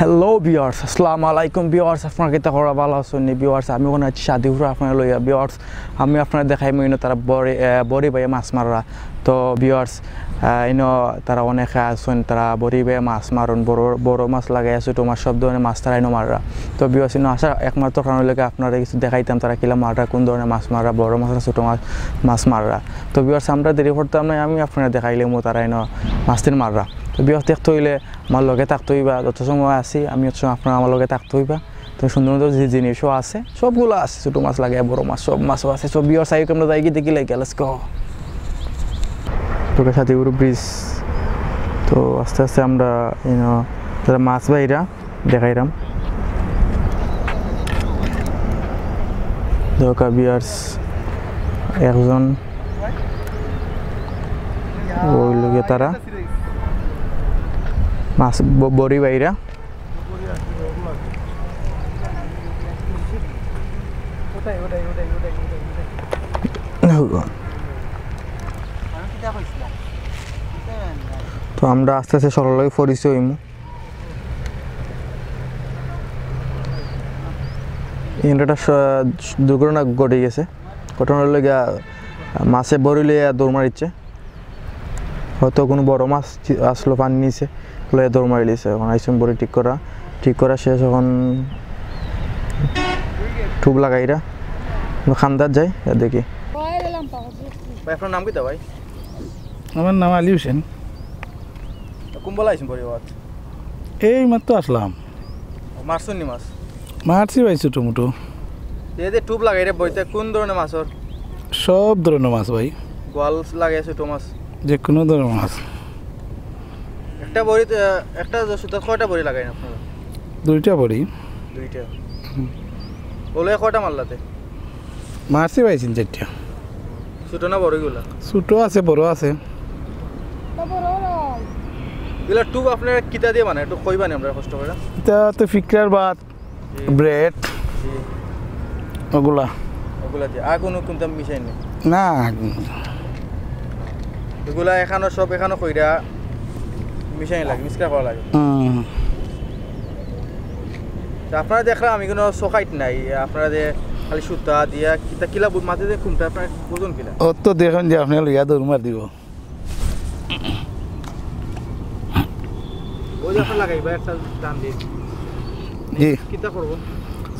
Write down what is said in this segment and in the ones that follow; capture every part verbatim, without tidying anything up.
Hello viewers, আসসালামু আলাইকুম ভিউয়ার্স। আপনারা কিতা খবর, ভালা আছইন নি ভিউয়ার্স? আমি অখন আছি সাদিপুর আপনারারে লইয়া ভিউয়ার্স। আমি আপনারারে দেখাইমু ইনো তারা বড়ি, আহ, বড়ি বাইয়া মাছ মাররা। তো ভিউয়ার্স, আহ, ইনো তারা অনেকে আছইন, তারা বড়ি বাইয়া মাছ মারইন, বড় বড় মাছ লাগাইয়া ছোট মাছ সব ধরনের মাছ তারা ইনো মাররা। তো ভিউয়ার্স, ইনো আসার একমাত্র কারণ অইলো গি আপনারারে কিছু দেখাইতাম তারা কিলা মাররা, কোন ধরনের মাছ মাররা, বড় মাছ না ছোট মাছ, মাছ মাররা। তো ভিউয়ার্স, আমরা দেরি করতাম নায়, আমি আপনারারে দেখাইলাইমু তারা ইনো মাছদিন মাররা। তো ভিউয়ার্স, দেখতে অইলে আমার লগে থাকতে অইবা, যত সময় আছি আমি অত সময় আপনারা আমার লগে থাকতে অইবা। তো সুন্দর সুন্দর যে জিনিসও আছে, সবগুলা আছে, ছোট মাছ লাগে, বড় মাছ, সব মাছও আছে। সব ভিউয়ার্স, আইউক্কা আমরা যাইগি দেখিলাইগি, let's go। তো সাদিপুর ব্রিজ। তো আস্তে আস্তে আমরা ইনো তারা মাছ বাইরা দেখাইরাম। দেখউক্কা ভিউয়ার্স, একজন অউ লগে তারা মাছ ব-, বড়ি বাইরা। তো আমরা আস্তে আস্তে সরলর লগে পরিচয় অইমু। ইনো একটা স-, দুর্ঘটনা ঘটি গেছে। ঘটনা অইলো গিয়া, মাছে বড়ি লইয়া দৌড় মারিছে। হয়তো কুনু বড় মাছ চি-, আছলো পানির নিচে, লইয়া দৌড় মারিলিছে। অখন আইছইন বড়ি ঠিক করা, ঠিক করা শেষ। অখন টোপ লাগাইরা, অখন খান্দাত যাই, আর দেখি। ভাই, আপনার নাম কিতা ভাই? আমার নাম আলী হোসেন। কুনবেলা আইছইন বড়ি বাওয়াত? এই মাত্র আসলাম। ও, মারছইন নি মাছ? মারছি ভাই ছোট মোটো। এই যে টোপ লাগাইরা বড়িত, কোন ধরনের মাছর? সব ধরনের মাছ ভাই। বোয়াল লাগে, ছোট মাছ? যে কোনো ধরনের মাছ। একটা বড়িত, আহ, একটা সুতাত কয়টা বড়ি লাগাইন আপনারা? দুইটা বড়ি। দুইটা। হুম। অউ লগে কয়টা মারলা তে? মারছি ভাই তিন চাইরটা। ছোট না বড় ইগুলা? ছোট আছে, বড় আছে। ইগুলা টোপ আপনারা কিতা দিয়া বানাইন? একটু কইবা নি আমরারে কষ্ট করি। ইটা তো ফিকরার ভাত, জি। ব্রেড, জি। অগুলা। অগুলা দিয়া। আর কুনু কুনতা মিশাইন নি? না। ইগুলা একখানো সব একখানো কইরা মিশাইন লাগে, mix করা লাগে। হুম। তে আপনারা দেখরাম ইগুনো সকাইট নাই, আপনারা যে খালি সুতা দিয়া কিতা কিলা বু-, মাঝে যে কুনটা আপনারা বুঝইন কিলা? অত দেখইন যে আপনে লইয়া দৌড় মারি দিবো। অউ যে আপনারা লাগাইবা একটা টান দিয়া। জি। কিতা করবো?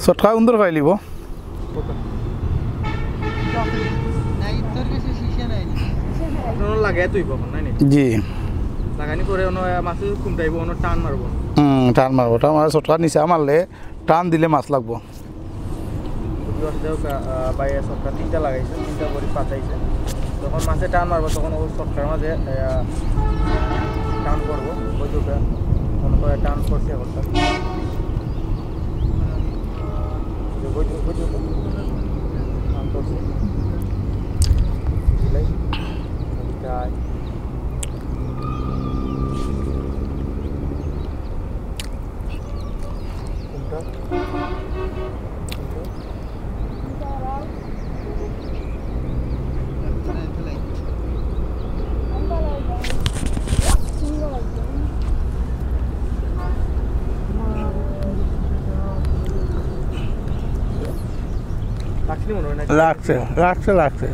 ছটকা উন্দর পাইলিবো। আপনারা লাগাই তো অইবো অখন, নায় নি? জি। লাগানি পরে অনো মাছে কুমটাইবো, অনো টান মারবো। হুম, টান মারবো। টান মারে ছটকা নিচে মারলে, টান দিলে মাছ লাগবো। ভিউয়ার্স দেখউক্কা, আহ, ভাইয়ে ছটকা তিনটা লাগাইছে, তিনটা বড়ি পাতাইছে। যখন মাছে টান মারবো, তখন অউ ছটকার মাঝে, আহ, টান করবো। অউ দেখউক্কা, মনে করে টান করছে এখন। লাগছে নি মনে হয় নাকি? লাগছে, লাগছে, লাগছে।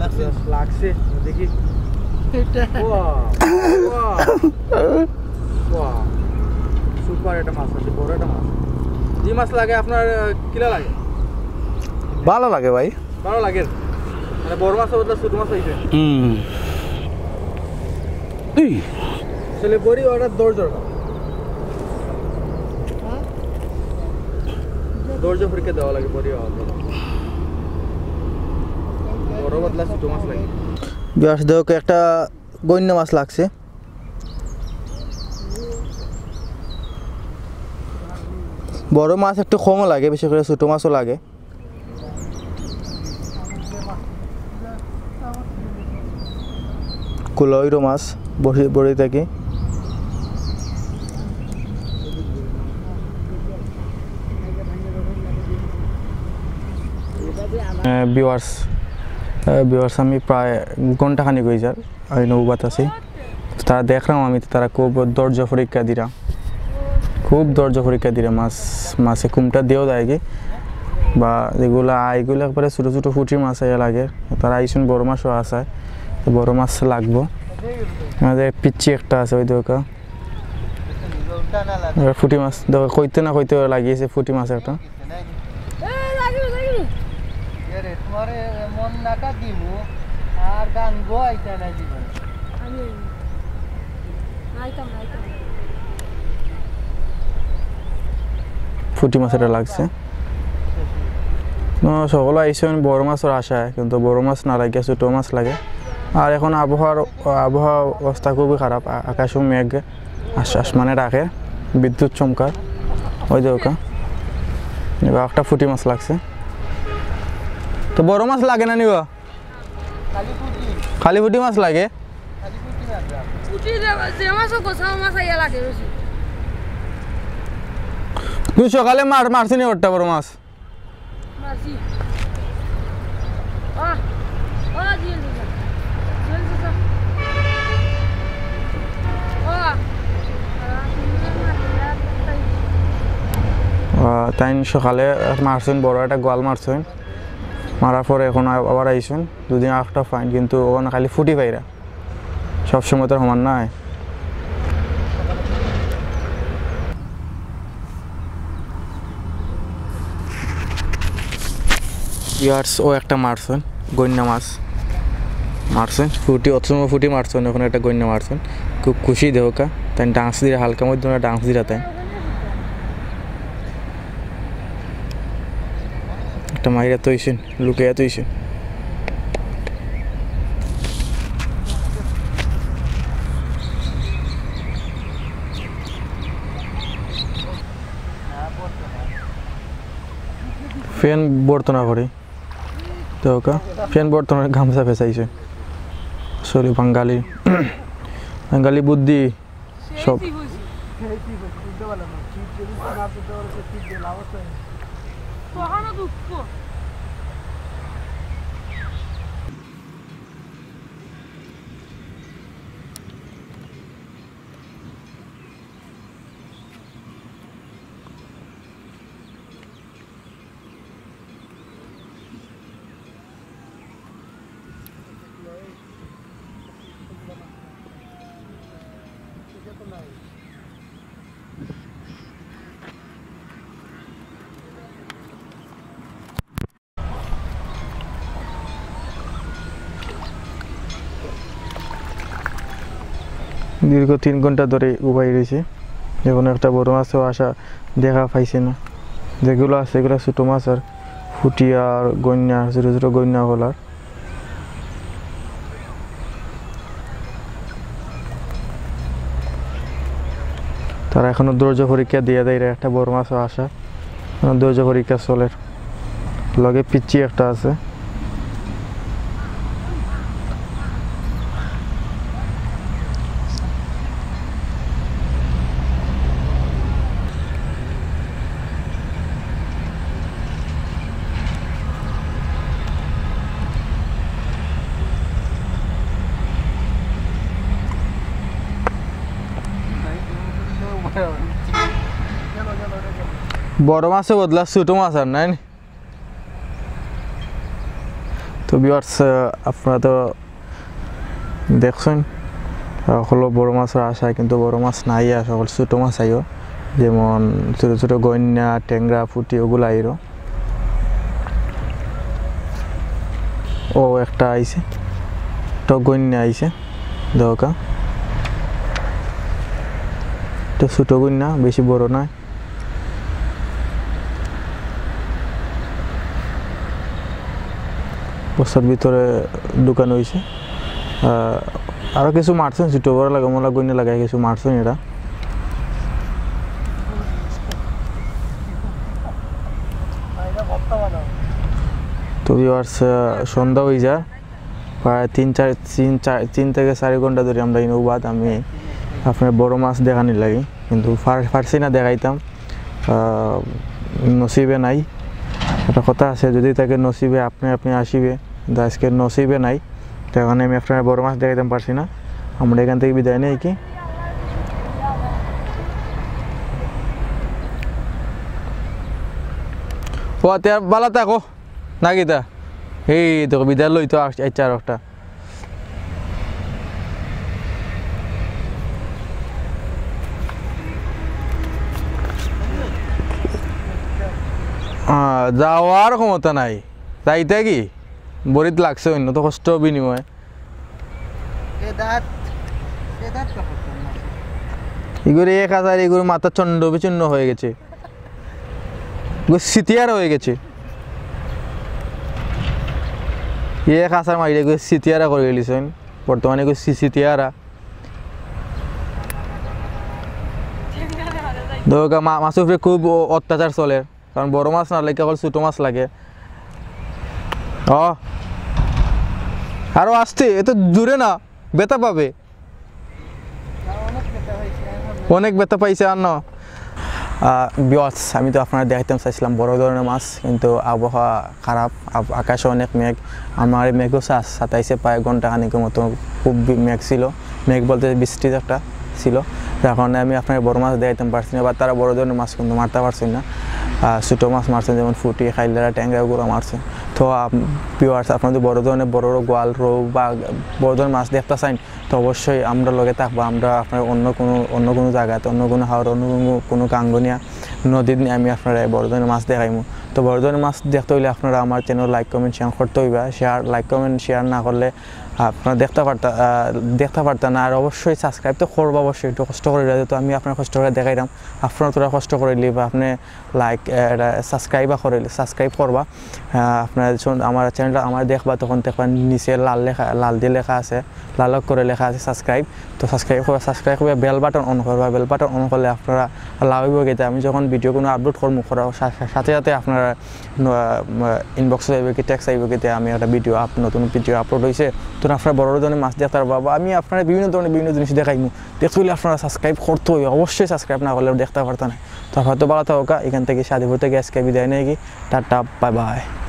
লাগছে? লাগছে, দেখি। এটা। ওয়া, ওয়া, ওয়া। সুপার একটা মাছ আছে, বড় একটা মাছ। যে মাছ লাগে আপনার, আহ, কিলা লাগে? ভালা লাগে ভাই। ভালা লাগে? মানে বড় মাছর বদলে ছোট মাছ অইছে? হুম। এই। আসলে বড়ি অওয়াটা ধৈর্যর ব্যাপার। ধৈর্য পরীক্ষা দেওয়া লাগে বড়ি অওয়ার। বড় বদলা ছোট মাছ লাগে। ভিউয়ার্স দেখউক্কা, একটা গইন্য মাছ লাগছে। বড় মাছ একটু কমও লাগে, বেশি করে ছোট মাছও লাগে। কুলাইরো মাছ বড়ি, বড়ি থাকি। আহ, ভিউয়ার্স, আহ, ভিউয়ার্স, আমি প্রায় ঘন্টা খানিক অই যার, আমি নৌবাত আছি। তারা দেখরাম আমি, তারা খুব ধৈর্য পরীক্ষা দিরা। খুব ধৈর্য পরীক্ষা দিলে মাছ, মাছে কুমটা দিয়েও দেয় কি, বা যেগুলা আয়, এগুলা একবারে ছোট ছোট পুঁটি মাছ আইয়া লাগে। তারা আইসুন বড় মাছও আসায়, তো বড় মাছ লাগবো। আমাদের পিচ্ছি একটা আছে, ওই দেখো, পুঁটি মাছ দেখো, কইতে না কইতে লাগিয়েছে পুঁটি মাছ একটা। এরে, তোমারে এমন নাকা দিমু, আর গান গোয়াইতে না জীবন। আমি আইতাম না, আইতাম না। পুঁটি মাছ এটা লাগছে। না, সকলে আইসেন বড় মাছর আশায়, কিন্তু বড় মাছ না লাগে, ছোট মাছ লাগে। আর এখন আবহাওয়ার, আবহাওয়া অবস্থা খুবই খারাপ, আ-, আকাশও মেঘ, আস-, আসমানে ডাকে, বিদ্যুৎ চমকার। ওই যে ওকা, এবার একটা পুঁটি মাছ লাগছে। তো বড় মাছ লাগে না নিবা? খালি পুঁটি মাছ লাগে। পুঁটি যে, যে মাছও গোছাও মাছ আইয়া লাগে বেশি। তুই সকালে মার, মারছিনি ওরটা বড় মাছ? মারছি। আহ, আহ, জিয়াল চাচা। জিয়াল চাচা। আহ। আহ, তাইন সকালে মারছইন, বড় একটা গোয়াল মারছইন। মারার পরে এখন আ-, আবার আইছইন, দুদিন আরেকটা পাইন, কিন্তু ওখানে খালি পুঁটি পাইরা। সব সময় তো আর সমান নায়। Viewers, ও একটা মারছইন, গইন্না মাছ মারছইন, পুঁটি, অত সময় পুঁটি মারছইন, ওখানে একটা গইন্না মারছইন। খুব খুশি দেহকা, তাই ডান্স দিরা, হালকা মধ্যে ডান্স দিরা তাই। একটা মাইরা তৈছেন, লুকাইয়া তৈছেন। ফ্যান ভরতো না করে। তো ওকা, ফ্যান ভরতো না, গামছা ফেসাইছে। সরি, বাঙালি। বাঙালি বুদ্ধি। সব। দীর্ঘ তিন ঘন্টা ধরে উবাই রইছে, এখন একটা বড় মাছও আশা দেখা পাইছে না। যেগুলা আছে, এগুলা ছোট মাছ, আর পুঁটি আর গইন্না, ছোট ছোট গইন্না অকল আর। তারা এখনো ধৈর্য পরীক্ষা দিয়া দেয়, একটা বড় মাছও আশা, এখনো ধৈর্য পরীক্ষা চলের। লগে পিচ্চি একটা আছে। বড় মাছে বদলা ছোট মাছ আর নাই নি? তো viewers, আহ, আপনারা তো দেখছেন, আহ, হলো বড় মাছর আশা, কিন্তু বড় মাছ নাই, আর সকল ছোট মাছ আইও, যেমন ছোট ছোট গইন্না, টেংরা, পুঁটি, ওগুলা আইরো। ও একটা আইছে, তো গইন্না আইছে, দরকার। তো ছোট গইন্না, বেশি বড় নয়। বস্তার ভিতরে ঢুকানো হইছে। আহ, আরো কিছু মারছইন, ছোট বড় লাগা, মোলা গইন্না লাগাই কিছু মারছইন এরা। তো viewers, আহ, সন্ধ্যা হয়ে যায়, প্রায় তিন চার, তিন চার, তিন থেকে চার ঘন্টা ধরে আমরা ইনো বাদ আমি আপনার বড় মাছ দেখানি লাগি, কিন্তু পার-, পারছি না দেখাইতাম। আহ, নসিবে নাই। একটা কথা আছে, যদি থাকে নসিবে আপনি আপনি আসিবে, কিন্তু আজকে নসিবে নাই, তো এখন আমি আপনার বড় মাছ দেখাইতাম পারছি না। আমরা এখান থেকে বিদায় নেই কি? পথে আর বালা থাকো, না কিতা? এই দেখো, বিদায় লইতো আস-, আইছে আর একটা। আহ, যাওয়ার ক্ষমতা নাই, যাইতা কি? বড়িত লাগছে অইন্য তো কষ্ট বিনিময়ে। এ দাঁত, এ দাঁত তো করতাম না। ইগুর এক হাজার, ইগুর মাথা চণ্ড বিচূর্ণ হয়ে গেছে। ইগুর সিতিয়ারা হয়ে গেছে। এক হাজার মাইরে ইগুর সিতিয়ারা করে গেলিছেন। বর্তমানে ইগুর সি-, সিতিয়ারা। দোকা মা-, মাছ উপরে খুব অ-, অত্যাচার চলের। কারণ বড় মাছ না লাগে, অকল ছোট মাছ লাগে। ও, আরো আস্তে, এত জোরে না, ব্যথা পাবে। অনেক ব্যথা পাইছে আর না। আহ, viewers, আমি তো আপনারে দেখাইতাম চাইছিলাম বড় ধরনের মাছ, কিন্তু আবহাওয়া খারাপ, আব-, আকাশে অনেক মেঘ। আমার এই মেঘও সা-, সাতাইশে প্রায় ঘন্টা খানিকের মতো খুব বি-, মেঘ ছিল, মেঘ বলতে বৃষ্টি একটা ছিল, যার কারণে আমি আপনারে বড় মাছ দেখাইতাম পারছি না, বা তারা বড় ধরনের মাছ কিন্তু মারতে পারছি না। আহ, ছোটো মাছ মারছেন, যেমন ফুটি, খাইলারা, ট্যাংরা, ওগুলো মারছেন। তো, আম, viewers, আপনারা যদি বড় ধরনের বড় বড় গোয়াল, রৌ বা বড় ধরনের মাছ দেখতে চাইন, তো অবশ্যই আমরা লগে থাকবা। আমরা আপনার অন্য কোনো, অন্য কোনো জায়গাতে, অন্য কোনো হাওর, অন্য কোনো, কোনো কাঙ্গনিয়া নদীর নিয়ে আমি আপনারা বড় ধরনের মাছ দেখাইমু। তো বড় ধরনের মাছ দেখতে হইলে আপনারা আমার channel like, comment, share করতে হইবা। Share, like, comment, share না করলে আপনারা দেখতে পারতা, আহ, দেখতে পারতা না। আর অবশ্যই subscribe তো করবা, অবশ্যই একটু কষ্ট করে, যেহেতু আমি আপনার কষ্ট করে দেখাইলাম, আপনারা তোরা কষ্ট করে লিবা, আপনি like, আহ, এটা subscribe করে, subscribe করবা। আহ, আপনারা যখন আমার channelটা আমার দেখবা, তখন দেখবা নিচে লাল লেখা, লাল দিয়ে লেখা আছে, লাল করে লেখা আছে subscribe। তো subscribe করবা, subscribe করে bell button on করবা। Bell button on করলে আপনারা লাভ হইব কিতা, আমি যখন video কোনো upload করবো, করার সা-, সা-, সাথে সাথে আপনারা ন-, আহ, inbox আইব কি, text আইব কি, তে আমি একটা video up, নতুন video upload হয়েছে, তো আপনারা বড় ধরনের মাছ দেখতে পারবা, বা আমি আপনারা বিভিন্ন ধরনের বিভিন্ন জিনিস দেখাইমু। দেখতে হইলে আপনারা subscribe করতে হইব, অবশ্যই subscribe না করলে দেখতে পারতা না। তো আপনারা তো ভালো থাকা, এখান থেকে সাদিপুর থেকে আজকে বিদায় নিয়ে কি, টাটা, bye bye।